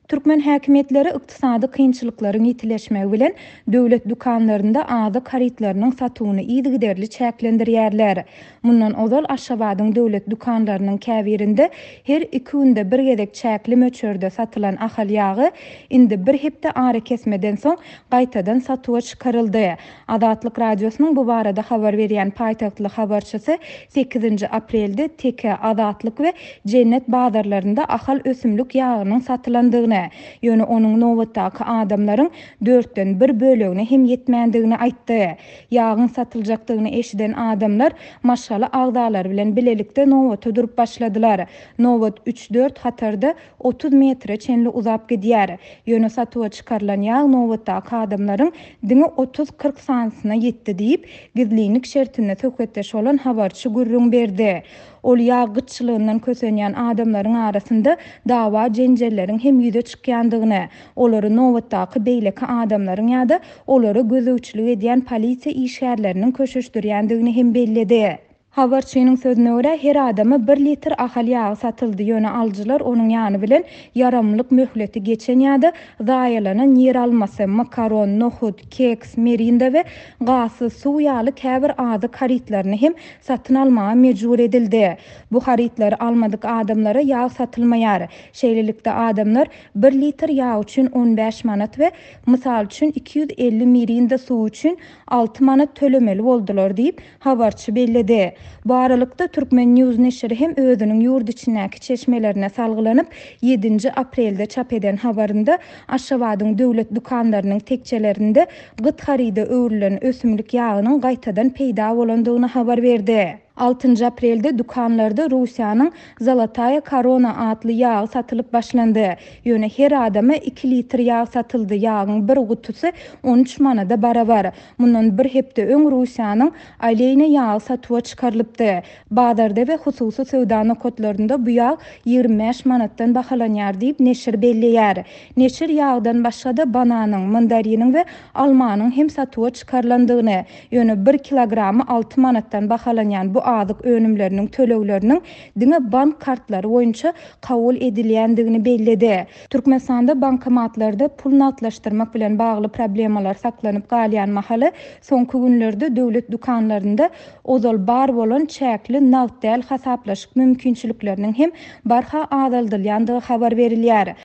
Türkmen häkimiýetleri ykdysady kynçylyklaryň ýitileşmegi bilen, döwlet dükanlarynda azyk harytlarynyň satuwyny yzygiderli çäklendirýärler. Mundan ozal Aşgabadyň döwlet dükanlarynyň käbirinde her iki günde bir gezek çäkli möçberde satylan Ahal ýagy indi bir hepde arakesmeden soň gaýtadan satuwa çykaryldy. Azatlyk Radiosynyň bu barada habar berýän paýtagtly habarçysy sekizinji aprelde Teke, Azatlyk we Jennet bazarlarynda Ahal ösümlik ýagynyň satylandygyny, ýöne onuň nobatdaky adamlaryň dörtden bir bölegine hem ýetmändigini aýtdy. Ýagyň satyljakdygyny eşiden adamlar maşgala agzalary bilen bilelikde nobata durup başladylar. Nobat üç-dört hatarda 30 metre çenli uzap gidýär. Ýöne satuwa çykarylan ýag nobatdaky adamlaryň diňe otuz-kyrk sanysyna ýetdi diýip, gizlinlik şertinde söhbetdeş bolan habarçy gürrüň berdi. Ol ýag gytçylygyndan kösenýän adamlaryň arasynda dawa-jenjelleriň hem ýüze çykýandygyny, olary nobatdaky beýleki adamlaryň ýa-da olara gözegçilik edýän polisiýa işgärleriniň köşeşdirýändigini hem belledi. Habarçynyň sözüne görä, her adama bir litr Ahal ýagy satyldy, ýöne alyjylar onuň ýany bilen ýaramlylyk möhleti geçen ýa-da zaýalanan ýeralmasy, makaron, nohut, keks, mirinda we gazsyz suw ýaly käbir azyk harytlaryny hem satyn almaga mejbur edildi. Bu harytlary almadyk adamlara ýag satylmaýar. Şeýlelikde, adamlar bir litr ýag üçin 15 manat we, mysal üçin, 250 mirinda suw üçin 6 manat tölemeli boldular diýip, Habarçy belledi. Bu aralykda, Turkmen. News neşiri hem özüniň ýurt içindäki çeşmelerine salgylanyp, ýedinji aprelde çap eden habarynda Aşgabadyň döwlet dükanlarynyň tekjelerinde gyt haryda öwrülen ösümlik ýagynyň gaýtadan peýda bolandygyny habar berdi. Altynjy aprelde dükanlarda Russiýanyň Zolotaya Korona atly ýagy satylyp başlandy. Ýöne her adama iki litr ýag satyldy, ýagyň bir gutusy 13 manada barabar. Mundan bir hepde öň Russiýanyň Aleýna ýagy satuwa çykarylypdy. Bazarda we hususy söwda nokatlarynda bu ýag 25 manatdan bahalanýar diýip, neşir belleýär. Neşir ýagdan başga-da bananyň, mandariniň we almanyň hem satuwa çykarylandygyny, ýöne bir kilogramy 6 manatdan bahalanýan bu azyk önümleriniň tölegleriniň diňe bank kartlary boýunça kabul edilýändigini belledi. Türkmenistanda bankomatlarda pul nagtlaşdyrmak bilen bagly problemalar saklanyp galýan mahaly, soňky günlerde döwlet dükanlarynda ozal bar bolan çäkli nagt däl hasaplaşyk mümkinçilikleriniň hem barha azaldylýandygy habar berilýär.